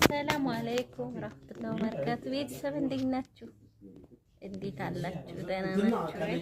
ሰላም አለይኩም ረህመቱላሂ ወበረካቱ። ቤተሰብ እንዴት ናችሁ? እንዴት አላችሁ? ደህና ናችሁ ወይ?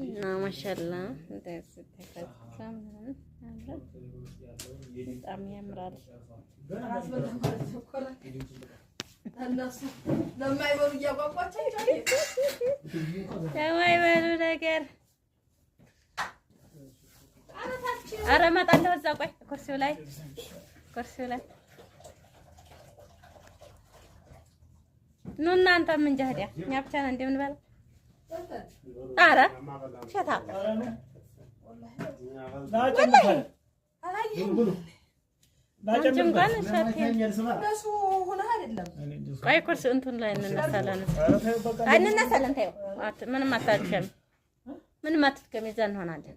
እና ማሻአላ እንደዚህ ተፈታ ምናምን በጣም ያምራል። ለማይበሉ ነገር ኧረ እመጣለሁ። እዛ ቆይ ኩርሲው ላይ ኩርሲው ላይ ኑ እናንተም እንጃ ሂዲያ እኛ ብቻ ነን እንደምንበላ። ኧረ ሸታ አንቺ እንኳን ቆይ ኩርሲ እንትን ላይ እንነሳለን እንነሳለን። ተይው ምንም አታድከሚ፣ ምንም አትድከሚ። እዛ እንሆናለን።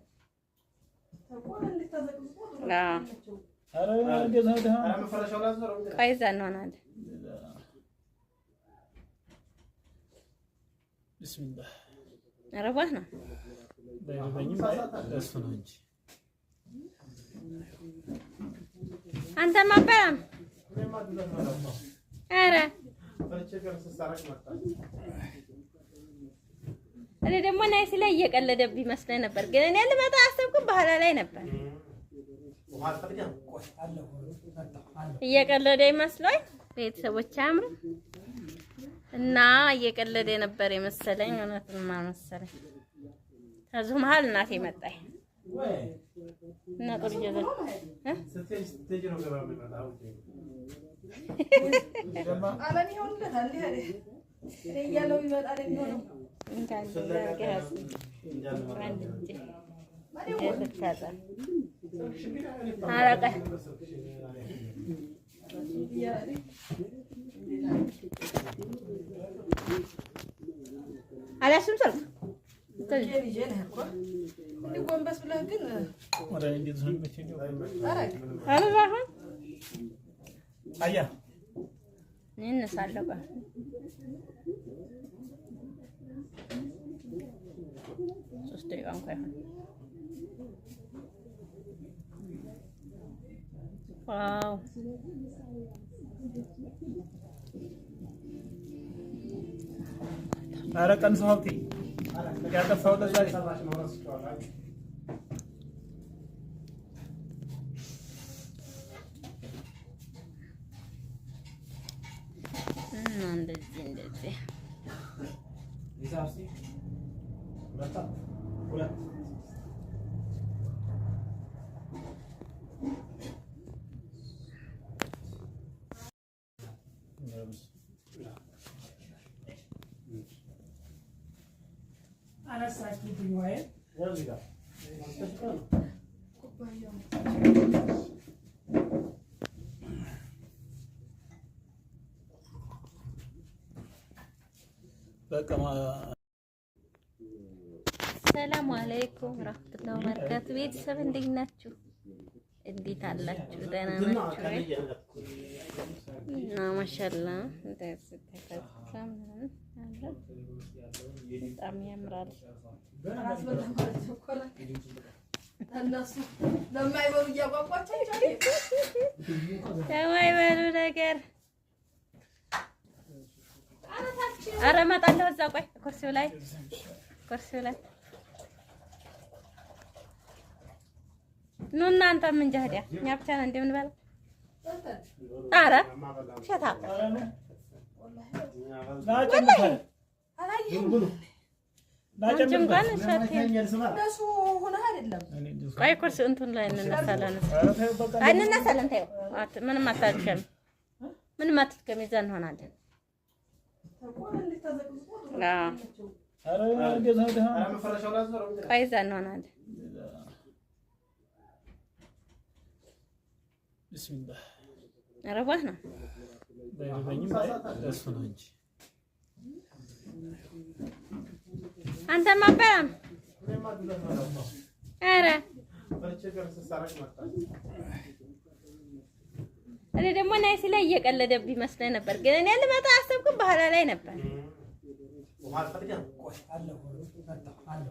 ቆይ እዛ እንሆናለን። ረቧህ ነው። አንተም አበላም። ኧረ እኔ ደግሞ ናይሲ ላይ እየቀለደብኝ መስሎኝ ነበር፣ ግን እኔ ልመጣ አሰብኩም በኋላ ላይ ነበር እየቀለደ ይመስለኝ። ቤተሰቦች አምሩ እና እየቀለደ ነበር የመሰለኝ፣ እውነትም መሰለኝ። ከዚሁ መሀል እናቴ መጣኝ እና ጥሩ አላስም ስልክ እነሳለሁ። ሶስት ደቂቃ እንኳን ይሆን። Wow ኧረ ቀንሰው ሀብቴ ያጠፋው ለዛ እና እንደዚህ እንደዚህ ሰላም አለይኩም ረህመቱላሂ ወበረካቱ። ቤተሰብ እንዴት ናችሁ? እንዴት አላችሁ? ደህና ናችሁ ወይ? እና ማሻአላ እንደዚህ ተፈታ ምናምን በጣም ያምራል። ለማይበሉ ነገር ኧረ እመጣለሁ። እዛ ቆይ ኩርሲው ላይ ኩርሲው ላይ ኑ እናንተም እንጃ ሂዲያ እኛ ብቻ ነን እንደምንበላ። ኧረ ሸታ አንቺ እንኳን ቆይ ኩርሲ እንትን ላይ እንነሳለን እንነሳለን። ተይው ምንም አታድከሚ፣ ምንም አትድከሚ። እዛ እንሆናለን። ቆይ እዛ እንሆናለን። ረቧህ ነው። አንተም አበላም። ኧረ እኔ ደግሞ ናይሲ ላይ እየቀለደብኝ መስሎኝ ነበር፣ ግን እኔ ልመጣ አሰብኩም በኋላ ላይ ነበር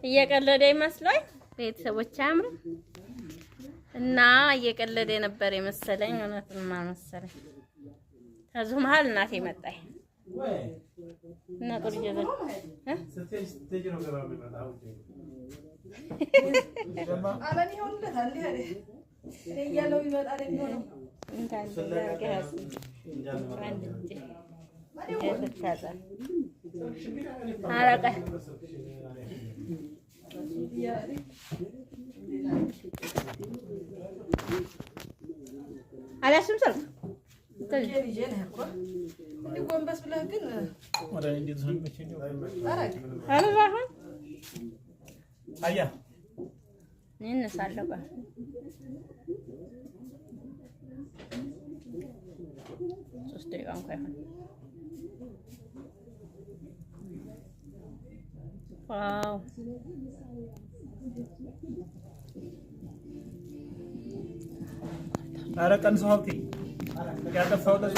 እየቀለደ ይመስለኝ። ቤተሰቦች አምሩ እና እየቀለደ ነበር የመሰለኝ፣ እውነትም አልመሰለኝ። ከዚሁ መሀል እናቴ መጣች እና ጥሩ አልያዝሽም ስልክ ጎንበስ ብለህ ግን እነሳለሁ። ቆይ 3 ደቂቃ እንኳን ይሆን። Wow ኧረ ቀንሰው ሀብቴ ያጠፋው ለዛ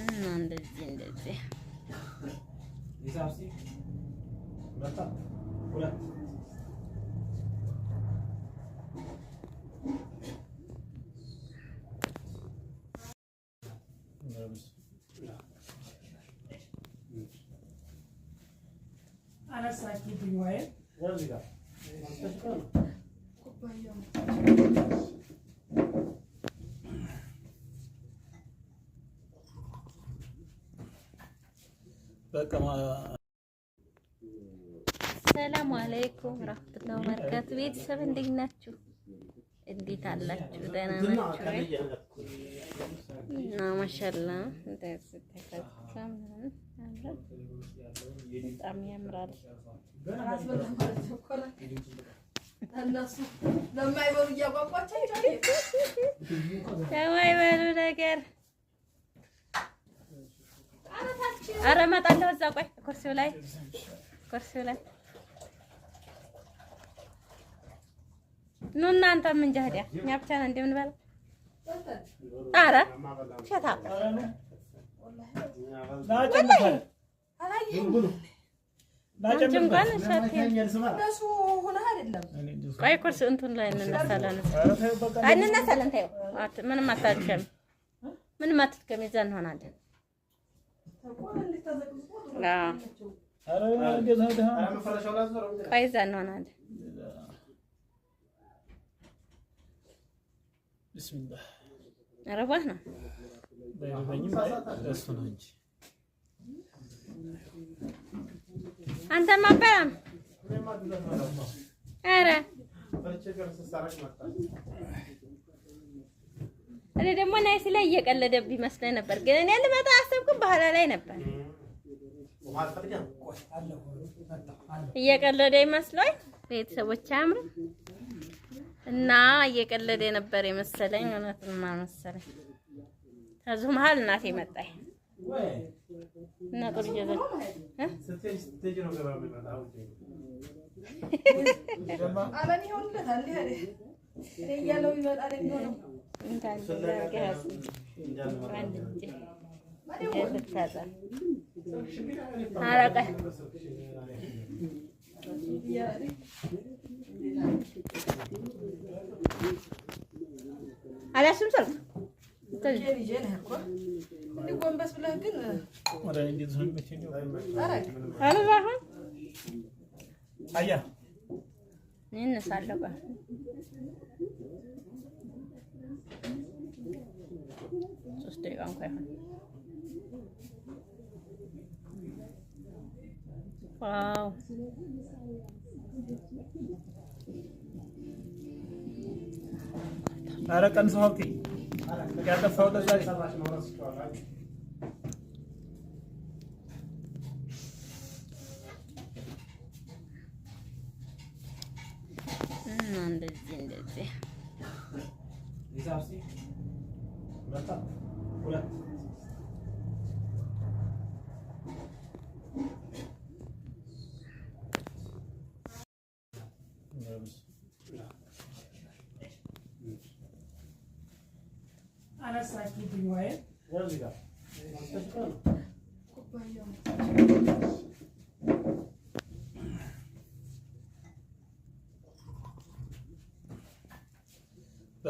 እና እንደዚህ እንደዚህ ሰላም አለይኩም ረህመቱላሂ ወበረካቱ። ቤተሰብ እንዴት ናችሁ? እንዴት አላችሁ? ደህና ናችሁ? እና ማሻአላ እንደዚህ ተከታ ምናምን በጣም ያምራል። ለማይበሉ ነገር ኧረ እመጣለሁ። እዛ ቆይ ኩርሲው ላይ ኩርሲው ላይ ኑ እናንተም እንጃ ሂዲያ እኛ ብቻ ነን እንደምንበላ። ኧረ ሸታ አንቺ እንኳን ቆይ ኩርሲ እንትን ላይ እንነሳለን እንነሳለን። ተይው ምንም አታድከሚ፣ ምንም አትድከሚ። እዛ እንሆናለን። ቆይ እዛ እንሆናለን። ረቧህ ነው አንተማ አበላም። ኧረ እኔ ደግሞ ናይሲ ላይ እየቀለደብኝ መስሎኝ ነበር፣ ግን እኔ ልመጣ አሰብኩም በኋላ ላይ ነበር እየቀለደ ይመስለኝ። ቤተሰቦች አያምሩም? እና እየቀለደ ነበር የመሰለኝ፣ እውነትም አልመሰለኝ። ከዚሁ መሀል እናቴ መጣች እና ጥሩ አልያዝሽም ስልክ ጎንበስ ብለህ ግን እነሳለሁ። ቆይ 3 ደቂቃ እንኳን ይሆን። Wow ኧረ ቀንሰው ሀብቴ ያጠፋው ለዛ እና እንደዚህ እንደዚህ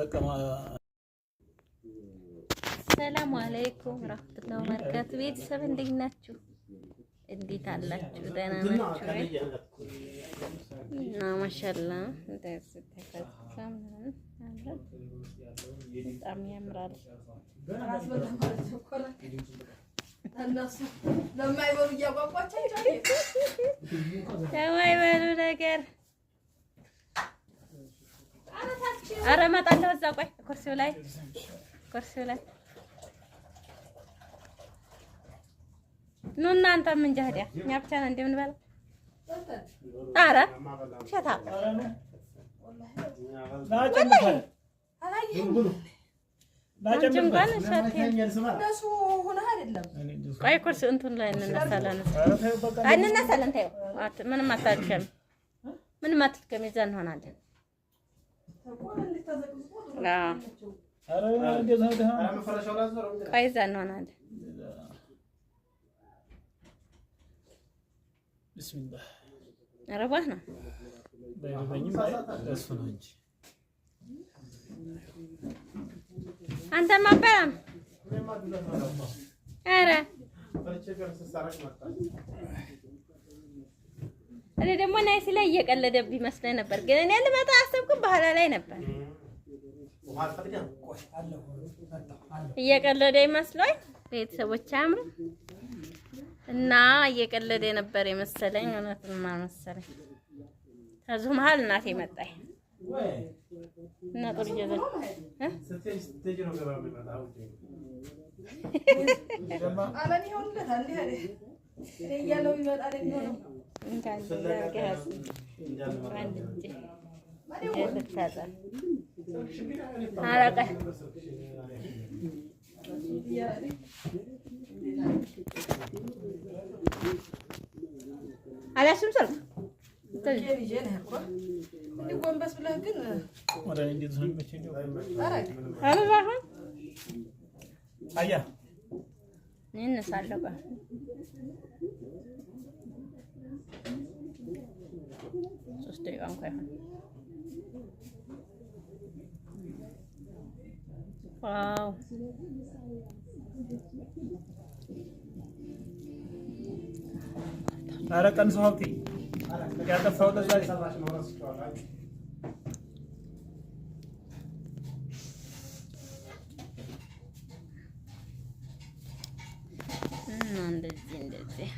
በቃ ሰላም አለይኩም ረህመቱላሂ ወበረካቱ። ቤተሰብ እንዴት ናችሁ? እንዴት አላችሁ? ደህና ናችሁ ወይ? እና ማሻአላ እንደዚህ ተከታ ምናምን በጣም ያምራል። ራስ በላ ማለት ነው እኮ እነሱ ለማይበሉ እያጓጓቸው ለማይበሉ ነገር ኧረ እመጣለሁ። እዛ ቆይ፣ ኩርሲው ላይ ኩርሲው ላይ ኑ እናንተም እንጂ ሂዲያ እኛ ብቻ ነን እንደምንበላ። ኧረ ሸታ አንቺ እንኳን ሸቴ እነሱ ሆነህ አይደለም። ቆይ ኩርሲ እንትን ላይ እንነሳለን እንነሳለን። ተይው ምንም አታድከሚ፣ ምንም አትድከሚ። እዛ እንሆናለን። ቆይ እዛ እንሆናለን። ቢስሚላህ ረባህ ነው። ባይገባኝም እሱ ነው እንጂ አንተማ አበላም። ኧረ እኔ ደግሞ ናይሲ ላይ እየቀለደብኝ መስሎኝ ነበር፣ ግን እኔ ልመጣ አሰብኩም በኋላ ላይ ነበር እየቀለደ ይመስለኝ። ቤተሰቦች አምሩ እና እየቀለደ ነበር የመሰለኝ፣ እውነትም አልመሰለኝ። ከዚሁ መሀል እናቴ መጣኝ እና ጥሩ አለም ይሆንለታል። እንዲህ አይደል እኔ እያለሁ ይመጣል የሚሆነው። አልያዝሽም ስልክ ይዤ ነው ያልኩህ። እንዲህ ጎንበስ ብለህ ግን አሁን አያ እኔ እነሳለሁ። ቆይ 3 ደቂቃ እንኳን ይሆን። Wow ኧረ ቀንሰው ሀብቴ ያጠፋው ለዛ እና እንደዚህ እንደዚህ